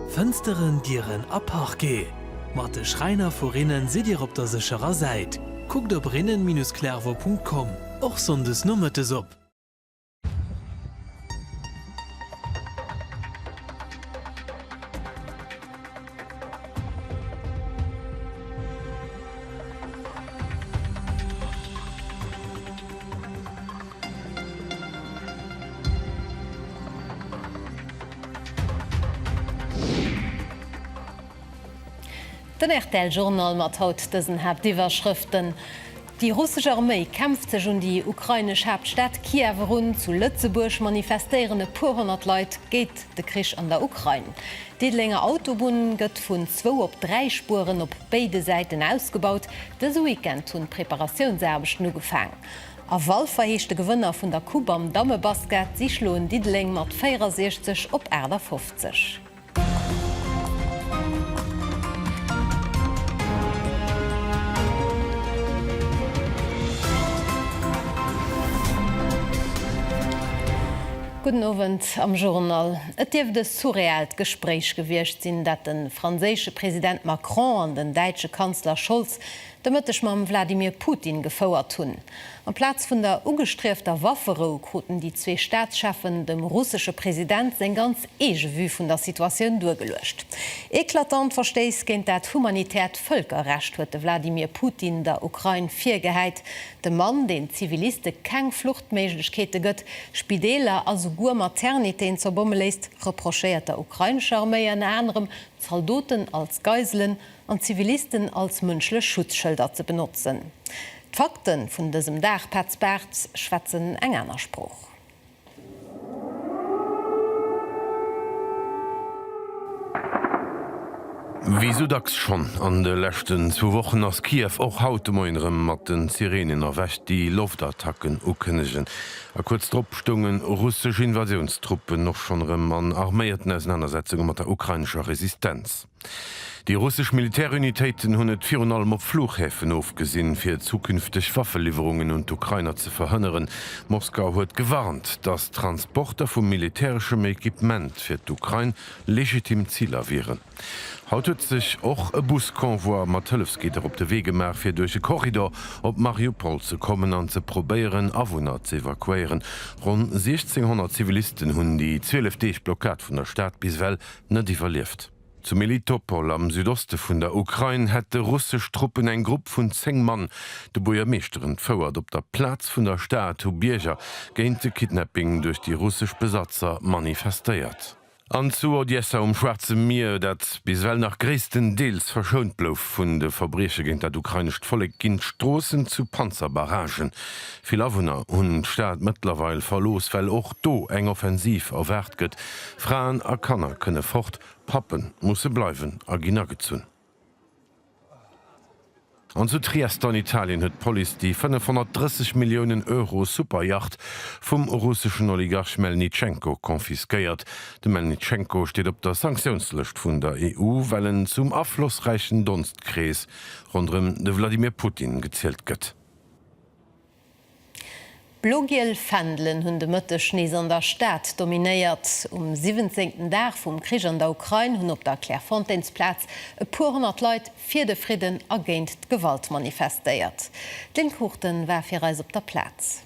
Fënsteren, Dieren a Parquet. Mat de Schräiner vu Rinnen sidd Dir op der sécherer Säit. Kuckt op rinnen-clervaux.com, och Sonndes nomëttes op. Den rtl Journal mat haut dësen Haaptiwwerschrëften, Déi russesch Arméi kämpft sech un déi ukrainesch Haaptstad Kiew erun. Zu Lëtzebuerg manifestéieren e puer 100 Leit géint de Krich an der Ukrain. D'Diddelenger Autobunn gëtt vun zwou op 3 Spueren op béide Säiten ausgebaut. Dëse Weekend hunn d'Preparatiounsaarbechten ugefaang. A Walfer heescht de Gewënner vun der Coupe am Dammebasket. Si schloen Diddeleng mat 64 op 58. Gudden Owend am Journal. Et dierft e surreaalt Gespréich gewiescht sinn, dat de franséische President Macron an den däitsche Kanzler Scholz de Mëtteg mam Wladimir Putin gefouert hunn. Amplaz vun der ugestriefter Wafferou kruten déi zwee Staatscheffen dem russesche President seng ganz eege Vue vun der Situatioun duergeluecht. Eklatant Verstéiss géint dat humanitäert Vëlkerrecht huet de Wladimir Putin der Ukrain virgehäit. De Mann, deen Ziviliste keng Fluchtméiglechkeete gëtt, Spideeler a souguer Maternitéen zerbomme léisst, reprochéiert der ukrainescher Arméi ënner anerem, Zaldoten als Geiselen an Zivilisten als mënschlech Schutzschëlder ze benotzen. D'Fakte vun dësem Dag, Petz Bartz, schwätzen eng aner Sprooch. Wéi sou dacks schonn an de leschten zwou Wochen ass Kiew och haut de Moien erëm mat de Sireenen erwächt, déi Loftattacken ukënnegen. A kuerz drop stounge russesch Invasiounstruppen och schonn erëm an arméierten Ausenanersetzunge mat der ukrainescher Resistenz. Déi russesch Militärunitéiten hunn et virun allem op Fluchhäfen ofgesinn, fir zukünfteg Waffeliwwerungen un d'Ukrainer ze verhënneren. Moskau huet gewarnt, datt Transporter vu militäreschem Equipement fir d'Ukrain legitim Ziler wieren. Haut huet sech och e Busconvoi mat Hëllefsgidder op de Wee gemaach, fir duerch e Korridor op Mariupol ze kommen an ze probéieren, Awunner ze evakuéieren. Ronn 1.600 Zivilisten hunn déi 12 Deeg Blockad vun der Stad bis ewell net iwwerlieft. Zu Melitopol am Südoste vun der Ukrain hätte russesch Truppen eng Grupp vun 10 Mann de Buergermeeschter entfouert. Op der Plaz vun der Stad hu Bierger géint de Kidnapping duerch déi russesch Besatzer manifestéiert. An zu Odessa um Schwaarze Mier, dat bis ewell nach gréisstendeels verschount blouf vun de Verbrieche géint dat ukrainescht Vollek, ginn d'Stroossen zu Panzerbarragen. Vill Awunner hunn d'Stad mëttlerweil verlooss, well och do eng Offensiv erwaart gëtt. Fraen a Kanner kënne fort, Pappe musse bleiwen a ginn agezunn. An zu Trieste an Italien huet d'Police déi 530 Milliounen Euro Superyacht vum russeschen Oligarch Melnitschenko confisquéiert. De Melnitschenko steet op der Sanktiounslëscht vun der EU, well en zum aflossräichen Donstkrees ronderëm de Wladimir Putin gezielt gëtt. Blo-giel Fändelen hunn de Mëtteg nees an der Stad dominéiert. Um siwwenzéngten Dag vum Krich an der Ukrain hunn op der Clairefontainesplaz e puer 100 Leit fir de Fridden a géint d'Gewalt manifestéiert. D'Lynn Cruchten war fir eis op der Plaz.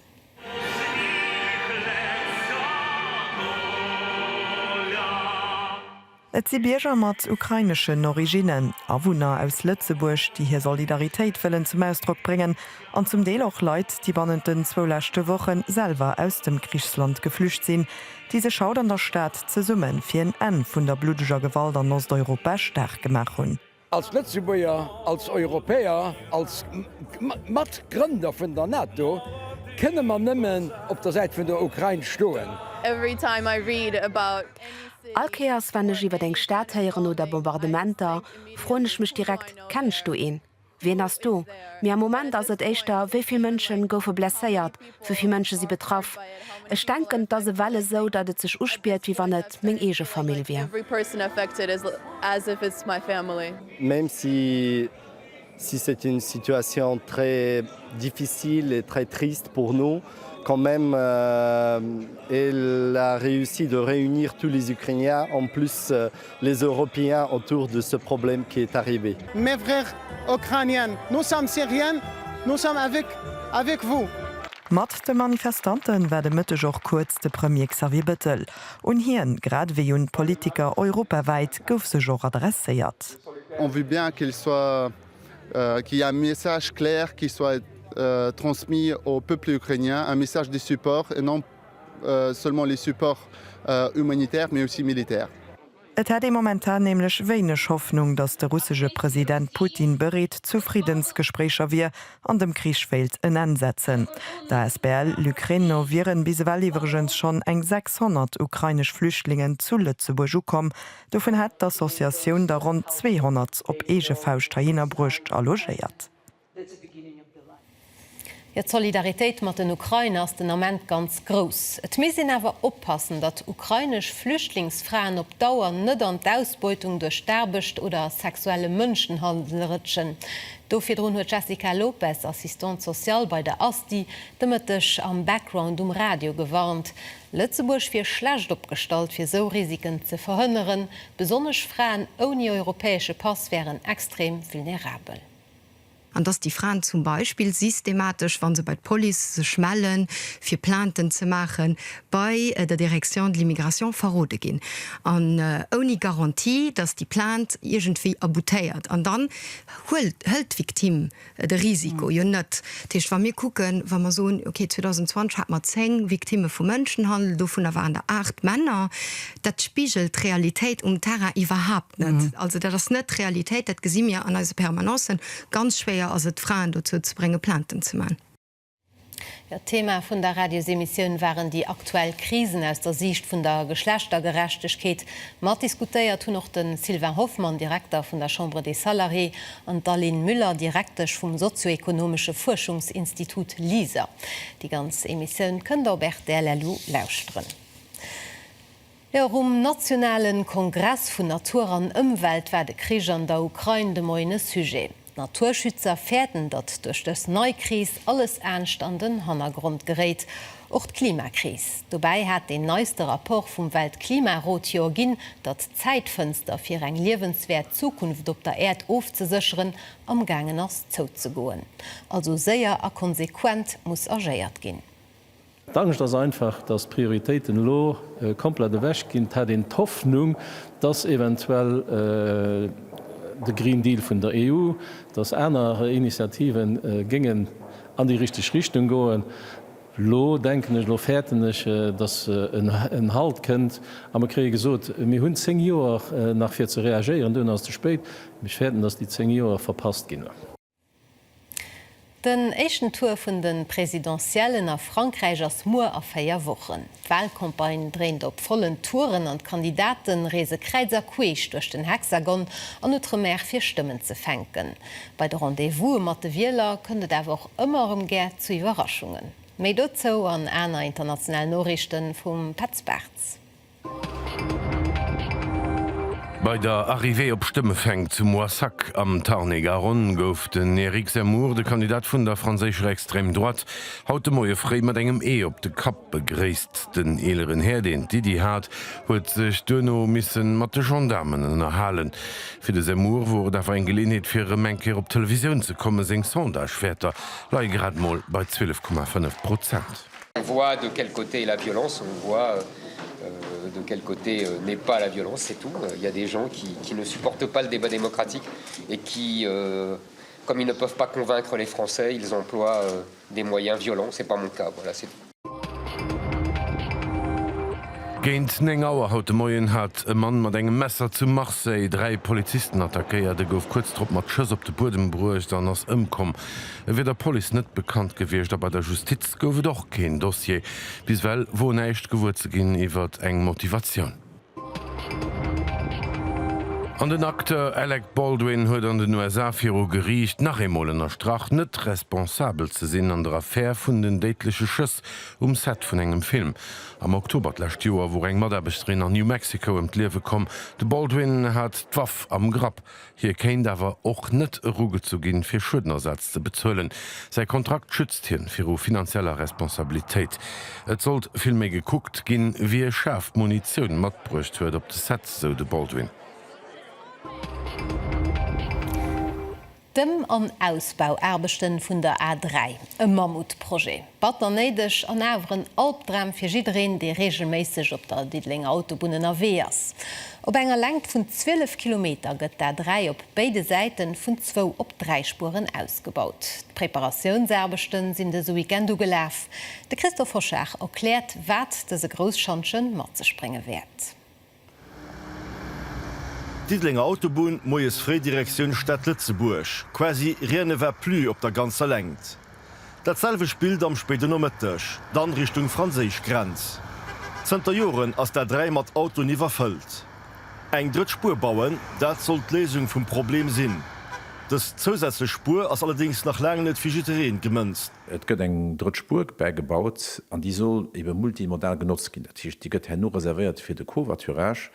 Et si Bierger mat ukraineschen Originnen, Awunner aus Lëtzebuerg, déi hir Solidaritéit wëllen zum Ausdrock bréngen an zum Deel och Leit, déi bannent den zwou leschte Woche selwer aus dem Krichsland geflücht sinn, déi sech haut an der Stad zesumme fir en Enn vun der bluddeger Gewalt an Osteuropa staark gemaach hunn. Als Lëtzebuerger, als Europäer, als Matgrënder vun der NATO kënne mer nëmmen op der Säit vun der Ukrain stoen. All Kéiers wann ech iwwer eng Stad héieren oder Bombardementer, froen ech mech direkt, Kennen ech do een? Wien ass do? Mee am Moment ass et éischter, Wéi vill Mënschen goufe blesséiert? Wéi vill Mënsche si betraff? Ech denken, et ass ewell esou, datt et sech uspiert, wéi wann et meng eege Famill wier. Même si si c'est une situation très difficile et très triste pour nous. Quand même euh, elle a réussi de réunir tous les Ukrainiens, en plus euh, les Européens autour de ce problème qui est arrivé. Mes frères ukrainiens, nous sommes syriens, nous sommes avec, avec vous. Mat de Manifestante war de Mëtteg och kuerz de Premier Xavier Bettel. Un hien, grad ewéi un d'Politiker europawäit, gouf sech och adresséiert. On veut bien qu'il soit, qu'il y ait un message clair qui soit transmis au peuple ukrainien, un message de support et non seulement les supports humanitaires mais aussi militaires. Et hätt ee momentan nämlech wéineg Hoffnung, datt de russesche President Putin bereet zu Friddensgespréicher wier an dem Krich wéilt en Enn setzen. Der Asbl LUCRAINE no wieren bis ewell iwwregens schonn eng 600 ukrainesch Flüchtlingen zu Lëtzebuerg ukomm. Dovun hätt d'Associatioun der ronn 200 op eege Fauscht heihinner bruecht a logéiert. Jo, d'Solidaritéit mat den Ukrainer ass den Ament ganz grouss. Et misst een awer oppassen, datt ukrainesch Flüchtlingsfraen op Dauer net an d'Ausbeutung duerch d'Aarbecht oder sexuelle Mënschenhandel rëtschen. Do virdrun huet d'Jessica Lopes, Assistante sociale bei der Asti, de Mëtteg am Background um Radio gewarnt, Lëtzebuerg wier schlecht opgestallt, fir esou Risiken ze verhënneren. Besonnesch Fraen ouni europäesche Pass wären extrem vulnerabel. An dass déi Fraen zum Beispill systematesch, wa se bei d'Police sech mellen, fir Plainten ze maachen, bei der Direction de l'immigration verrode ginn, an ouni Garantie, dass déi Plainte iergendwéi aboutéiert. An dann huelt, hëlt d'Victime de Risiko jo net. Dat heescht, wa mir kucken, wa mer soen, okay, 2020 hate mer 10 Victimme vu Mënschenhandel, dovunner waren der 8 Männer, dat spigelt d'Realitéit um Terrain iwwerhaapt net. Also dat ass net d'Realitéit, dat gesi mir an eise Permanencen. Ganz schwéier ass et, Fraen dozou ze bréngen, Plainten ze man. Jo, d'Thema vun der Radiosemissioun waren déi aktuell Krisen aus der Siicht vun der Geschlechtergerechtegkeet. Matdiskutéiert hunn och de Sylvain Hoffmann, Direkter vun der Chambre des Salariés, an d'Aline Müller, Direktesch vum sozioekonomesche Fuerschungsinstitut LISER. Déi ganz Emissioun kënnt der op rtl.lu lauschteren. Jo, och um nationale Kongress vun Natur an Ëmwelt war de Krich an der Ukrain de Moien e Sujet. D'Naturschützer fäerten, datt duerch dës nei Kris alles anescht an den Hannergrond geréit, och d'Klimakris. Dobäi hat deen neiste Rapport vum Weltklimarot jo erginn, datt d'Zäitfënster fir eng liewenswäert Zukunft op der Äerd ofzesécheren amgaangen ass zouzegoen. Also séier a konsequent muss agéiert ginn. D'Angscht ass einfach, datt d'Prioritéiten elo komplett ewech ginn. Et hat een d'Hoffnung, datt eventuell de Green Deal vun der EU, datt aner Initiative géingen an déi richteg Richtung goen. Elo denken ech, elo fäerten ech, datt en Halt kënnt a mer kréie gesot, mir hunn 10 Joer nach fir ze reagéieren, duerno ass et ze spéit. Ech fäerten, datt déi 10 Joer verpasst ginn. Den éischten Tour vun de Presidentiellen a Frankräich ass muer a 4 Wochen. D'Walcampagne dréint op vollen Touren an d'Kandidate reese kräiz a queesch duerch den Hexagon an Outre-mer fir Stëmmen ze fänken. Bei de Rendez-vouse mat de Wieler kënnt et awer och ëmmer erëm gär zu Iwwerraschungen. Méi dozou an aner international Noriichte vum Petz Bartz. Bei der Arrivée op Stëmmefänk zu Moissac am Tarn-et-Garonne gouf den Éric Zemmour, de Kandidat vun der franséischer Extrême Droite, haut de Moie fréi mat engem Ee op de Kapp begréisst. Den eeleren Här, deen d'Iddi hat, huet sech duerno misse mat de Gendaarmen ënnerhalen. Fir de Zemmour wor et awer eng Geleeënheet fir erëm eng Kéier op d'Televisioun ze kommen. Seng Sondagewäerter leie grad mol bei 12,5 Prozent. On voit de quel côté est la violence, on voit de quel côté n'est pas la violence, c'est tout. Il y a des gens qui, qui ne supportent pas le débat démocratique et qui, euh, comme ils ne peuvent pas convaincre les Français, ils emploient euh, des moyens violents. C'est pas mon cas, voilà, c'est tout. Géint 9 Auer haut de Moien hat e Mann mat engem Messer zu Marseille 3 Polizisten attackéiert. E gouf kuerz drop mat Schëss op de Buedem bruecht an ass ëmkomm. E wier der Police net bekannt gewiescht a bei der Justiz gouf et och keen Dossier. Bis ewell wor näischt gewuer ze ginn iwwert eng Motivatioun. An den Acteur Alec Baldwin huet an den USA viru Geriicht nach eemol ënnerstrach, net responsabel ze sinn an der Affär vun den déidleche Schëss um Set vun engem Film. Am Oktober d'lescht Joer wor eng Mataarbechterin an New Mexico ëm d'Liewe komm. De Baldwin hat d'Waff am Grapp. Hie kéint awer och net erugezu ginn, fir Schuedenersaz ze bezuelen. Säi Kontrakt schützt hien viru finanzieller Responsabilitéit. Et sollt vill méi gekuckt ginn, wie schaarf Munitioun matbruecht huet op de Set, sou de Baldwin. D'Ëm an Ausbauaarbechten vun der A3, e Mammutprojet, batter néideg an awer en Albdram fir jiddereen, dee reegelméisseg op der Diddelenger Autobunn ënnerwee ass. Op enger Längt vun 12 Kilometer gëtt d'A3 op béide Säite vun zwou op 3 Spueren ausgebaut. D'Preparatiounsaarbechten sinn dëse Weekend ugelaf. De Christophe Hochard erkläert, wat dëse Grousschantje mat sech brénge wäert. Diddelenger Autobunn, moies fréi Direktioun Stad Lëtzebuerg, quasi rien ne va plus op der ganzer Längt. Dat selwecht Bild am spéiden Nomëtteg, dann Richtung franséisch Grenz. Zënter Joren ass d'A3 mat Autoen iwwerfëllt. Eng drëtt Spuer bauen, dat soll d'Léisung vum Problem sinn. Dës zousätzlech Spuer ass allerdéngs nach laang net fir jiddereen gemënzt. Et gëtt eng drëtt Spuer bäigebaut an déi soll ebe multimodal genotzt ginn. Dat heescht, déi gëtt herno reservéiert fir de Covoiturage,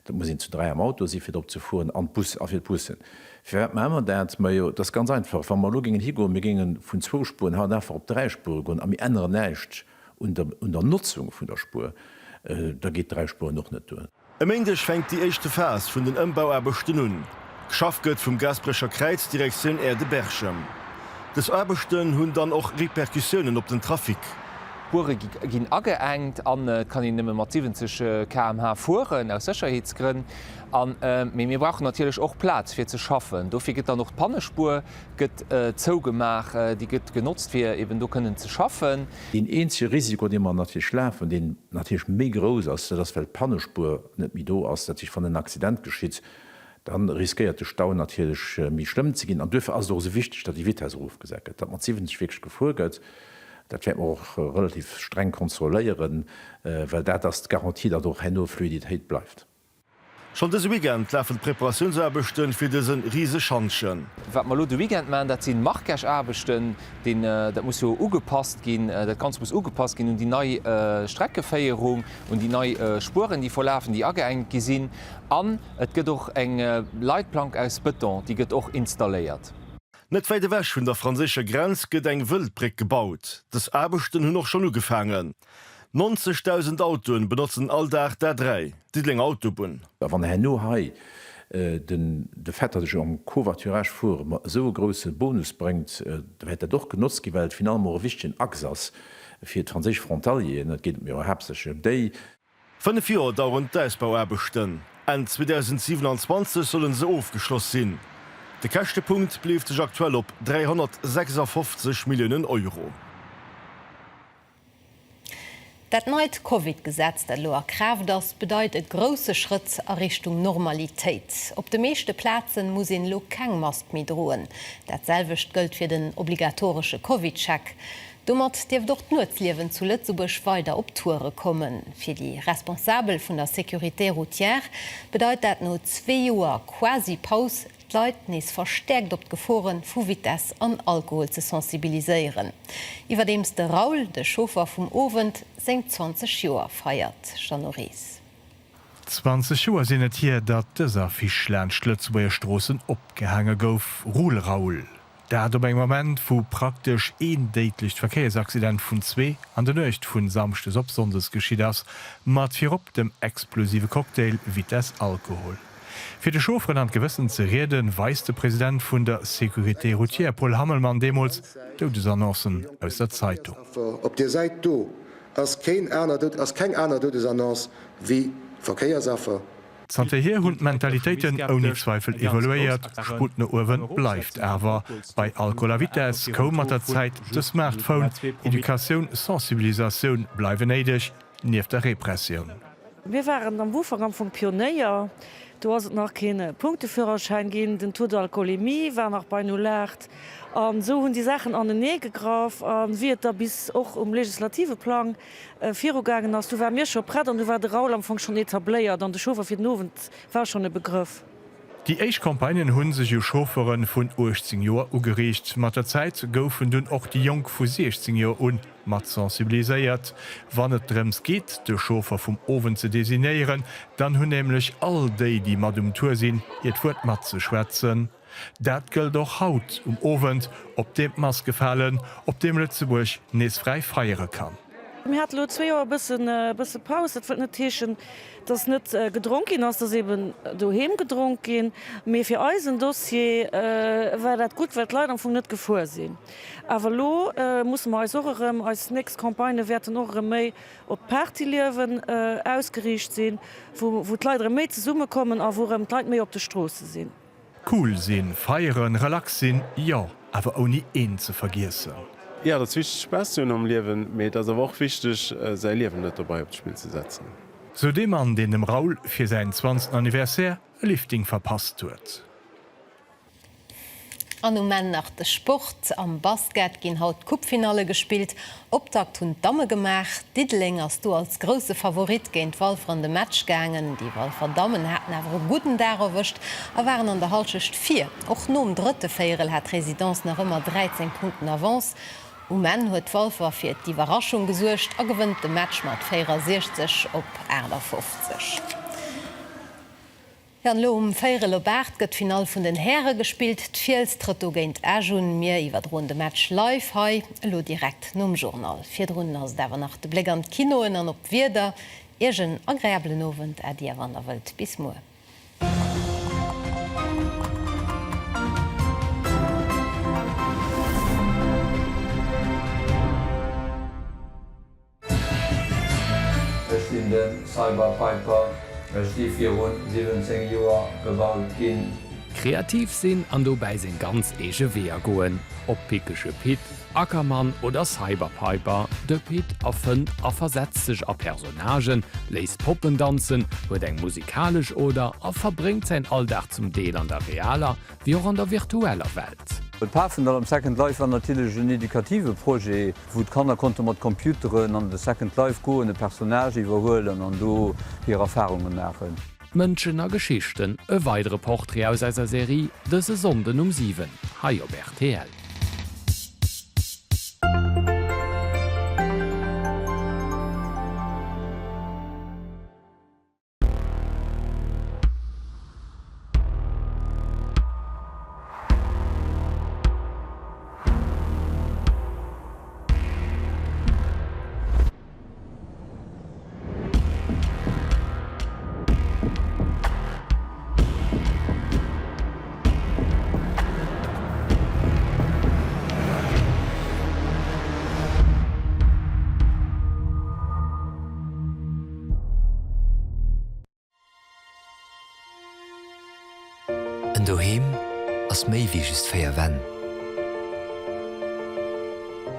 dat muss een zu 3 am Auto si fir drop ze fueren, an d'Bus a fir d'Bussen. Firwat maache mer dat? Majo, et ass ganz einfach, Wa mer elo géingen higoen, mir géinge vun zwou Spueren haut einfach op 3 Spuere goen a mir änneren näischt un der un der Notzung vun der Spuer, da geet 3 Spueren och net duer. E Méindeg fänkt déi éischte Phas vun den Ëmbauaarbechten un. Geschafft gëtt vum Gaasperecher Kräiz Direktioun Aire de Berchem. Dës Aarbechten hunn dann och Repercussiounen op den Trafic. D'Spuere ginn ageengt an et kann een nëmme mat 70 km/h fueren, aus Sécherheetsgrënn. An, mee mir brauchen natierlech och Plaz fir ze schaffen. Dofir gëtt dann och d'Pannespuer gëtt zougemaach. Déi gëtt genotzt fir eben do kënnen ze schaffen. Deen eenzege Risiko, dee mer natierlech lafen, deen natierlech méi grouss ass, dat ass, well d'Pannespuer net méi do ass. Dat heescht, wann en Accident geschitt, da riskéiert de Stau natierlech méi schlëmm ze ginn. An duerfir ass et och esou wichteg, datt déi Vitess erofgesat gëtt, datt mat 70 wierklech gefuer gëtt. Dat wäerte mer och relativ streng kontrolléieren, well dat ass d'Garantie, datt och herno Fluiditéit bleift. Schonn dëse Weekend lafen d'Preparatiounsaarbechte fir dëse Riseschantjen. Wat mer elo de Weekend maachen, dat si Marquage-Aarbechten. Deen, dat muss jo ugepasst ginn, dat Ganzt muss ugepasst ginn un déi nei Streckeféierung, un déi nei Spueren, déi verlafen, déi ageengt gi sinn. An et gëtt och eng Leitplank aus Bëton, déi gëtt och installéiert. Net wäit ewech vun der franséischer Grenz gëtt eng Wëldbréck gebaut. Dës Aarbechten hunn och schonn ugefaangen. 90.000 Autoen benotzen all Dag d'A3, Diddelenger Autobunn. A wann herno hei den de Fait, datt ech am Covoiturage fuere, mer esou e grousse Bonus bréngt, da wäert dat och genotzt ginn, well et finalement och e wichtegen Axe ass fir d'franséisch Frontalieren. Et geet jo haaptsächlech ëm déi. 5 Joer daueren d'Ausbauaarbechten. Enn 2027 solle se ofgeschloss sinn. De Käschtepunkt beleeft sech aktuell op 356 Milliounen Euro. Dat neit Covid-Gesetz, dat elo a Kraaft ass, bedeit e grousse Schrëtt a Richtung Normalitéit. Op de meeschte Plazen muss een elo keng Mask méi droen. Dat selwecht gëllt fir den obligatoresche Covid-Check. Domat dierft och d'Nuetsliewen zu Lëtzebuerg weider op Toure kommen. Fir déi Responsabel vun der Sécurité routière bedeit dat no zwee Joer Quasi-Paus d'Leit nees verstäerkt op d'Gefore vu Vitess an Alkohol ze sensibiliséieren. Iwwerdeems de Raoul, de Chauffer vum Owend, seng 20 Joer feiert. Jeannot Ries. 20 Joer sinn et hier, datt dës Affiche laanscht d'Lëtzebuerger Stroossen opgehaange gouf, Roule Raoul. Dat op engem Ament, wou praktesch een déidlecht Verkéiersaccident vun zwee an der Nuecht vun Samschdes op Sonndes geschitt ass, mat virop dem explosive Cocktail Vitess-Alkohol. Fir de Chaufferen an d'Gewëssen ze rieden, weist de President vun der Sécurité routière Paul Hammelmann deemools d'Doudesannoncen aus der Zeitung. Op dir Säit do ass keng aner Doudesannonce wéi Verkéiersaffer. Zanterhier hunn d'Mentalitéiten ouni Zweifel evoluéiert, Sputt no uewen bleift awer. Bei Alkohol a Vitess koum mat der Zäit de Smartphone. Educatioun, Sensibilisatioun bleiwen néideg, nieft der Repressioun. Mir waren am Ufank am Fong Pionéier. Do ass et nach kee Punkteführerschäin ginn, den Taux d'alcoolémie war nach bei 0,8. An esou hunn déi Saachen anenee gegraff. A wéi et da bis och um legislative Plang virugaangen ass, du ware mir scho prett an du war de Raoul am Fong schonn etabléiert an de Chauffer fir den Owend war schonn e Begrëff. Déi éischt Campagnen hu sech u Chauffeure vun 18 Joer ugeriicht. Mat der Zäit goufen dunn och déi Jonk vu 16 Joer un mat sensibiliséiert. Wann et drëms geet, de Chauffer vum Owend ze designéieren, dann hunn nämlech all déi, déi mat um Tour sinn, hiert Wuert matzeschwätzen. Dat gëllt och haut um Owend, op deem d'Maske falen, op deem Lëtzebuerg nees fräi feiere kann. Mir hate lo zwee Joer e bëssen e bësse Paus. Dat wëllt net heeschen, dass net gedronk ginn ass, dass eben doheem gedronk ginn. Mee fir eisen Dossier war dat gutt, well d'Leit am Fong net gefuer sinn. Awer elo musse mer eis och erëm, eis nächst Campagnë wäerten och erëm méi op d'Partyliewen ausgeriicht sinn, wou wou d'Leit erëm méi zesummekommen a wou erëm d'Leit méi op de Stroosse sinn. Cool sinn, feieren, relax sinn, jo, awer ouni een ze vergiessen. Jo, et ass wichteg Spaass ze hunn am Liewen, mee et ass awer och wichteg säi Liewen net dobei op d'Spill ze setzen. Sou dee Mann, deen dem Raoul fir säin 20. Anniversaire e Lifting verpasst huet. An um Enn nach de Sport. Am Basket ginn haut d'Coupe-Finalle gespillt. Optakt hunn d'Damme gemaach. Diddeleng ass do als grousse Favorit géint Walfer an de Match gaangen. Déi Walfer Dammen haten awer e gudden Dag erwëscht a waren an der Hallschecht vir. Och nom drëtte Véierel hat d'Residence nach ëmmer 13 Punkten Avance. Um Enn huet Walfer fir d'Iwwerraschung gesuergt a gewënnt de Match mat 64 op 58. An elo um véierel op 8 gëtt d'Finall vun den Häre gespillt. D'Fiels trëtt do géint Esch un. Mir iwwerdroen de Match live hei elo direkt nom Journal. Virdrun ass et awer nach de Bléck an d'Kinoen an op d'Wieder. Iech en agreabelen Owend, Äddi a wann der wëllt, bis muer. Ech sinn de Cyber Piper. Ech si virun 17 Joer gebaut ginn. Kreativ sinn an dobäi seng ganz eege Weeër goen. Ob Pickege Pit, Ackermann oder Cyber Piper, de Pit erfënnt a versetzt sech a Personnagen, léisst Poppen danzen, huet eng musikalesch Oder a verbréngt säin Alldag zum Deel an der realer, wéi och an der virtueller Welt. D'Pafendall am Second Life war natierlech en edukative Projet, wou d'Kanner konnte mat Computeren an de Second Life goen, e Personnage iwwerhuelen an do hir Erfarunge maachen. Mënschen a Geschichten, e weidere Portrait aus eiser Serie, dëse Sonnden um 7 hei op rtl. En Doheem ass méi wéi just 4 Wänn.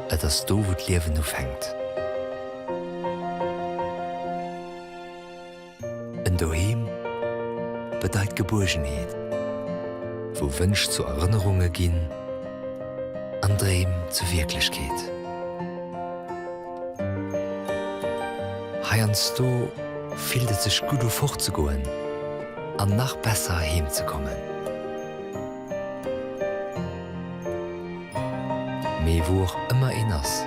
Et ass do, wou d'Liewen ufänkt. En Doheem bedeit Gebuergenheet, wou Wënsch zu Erënnerunge ginn an Dreem zu Wierklechkeet. Heiansdo fillt et sech gutt u fort ze goen an nach besser heem ze kommen. Mee wou och ëmmer een ass,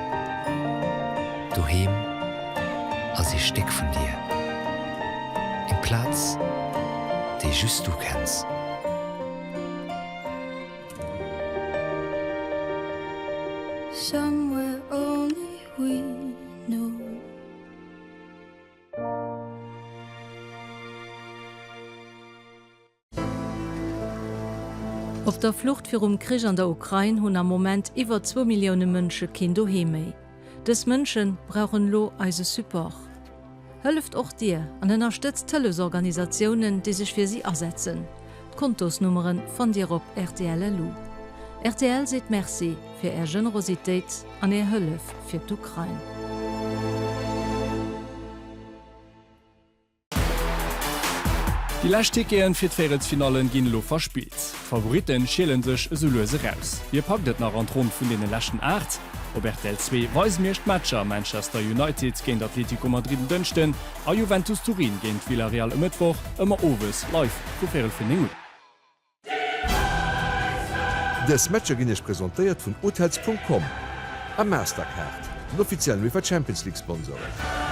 doheem ass ee Stéck vun dir, eng Plaz déi just du kenns. Somewhere only we know. Op der Flucht virum Krich an der Ukrain hunn am Moment iwwer zwou Millioune Mënsche keen Doheem méi. Dës Mënsche brauchen elo eise Support. Hëlleft och Dir an ënnerstëtzt d'Hëllefsorganisatiounen, déi sech fir si asetzen. D'Kontosnummere fannt Dir op rtl.lu. Rtl seet Merci fir Är Generositéit an Är Hëllef fir d'Ukrain. Déi lescht Ticketen fir d'Véierelsfinallen ginn elo verspillt. D'Favoritten schielen sech esou lues eraus. Wie packt et nach an d'Ronn vun deene leschten 8? Op rtl 2 weise mir iech d'Matcher Manchester United géint Atletico Madrid en Dënschden a Juventus Turin géint Villarreal e Mëttwoch, ëmmer owes live vu véierel fir 9 un. Dës Matcher ginn Iech presentéiert vun Hotels.com a Mastercard, den offiziellen UEFA Champions League Sponsoren.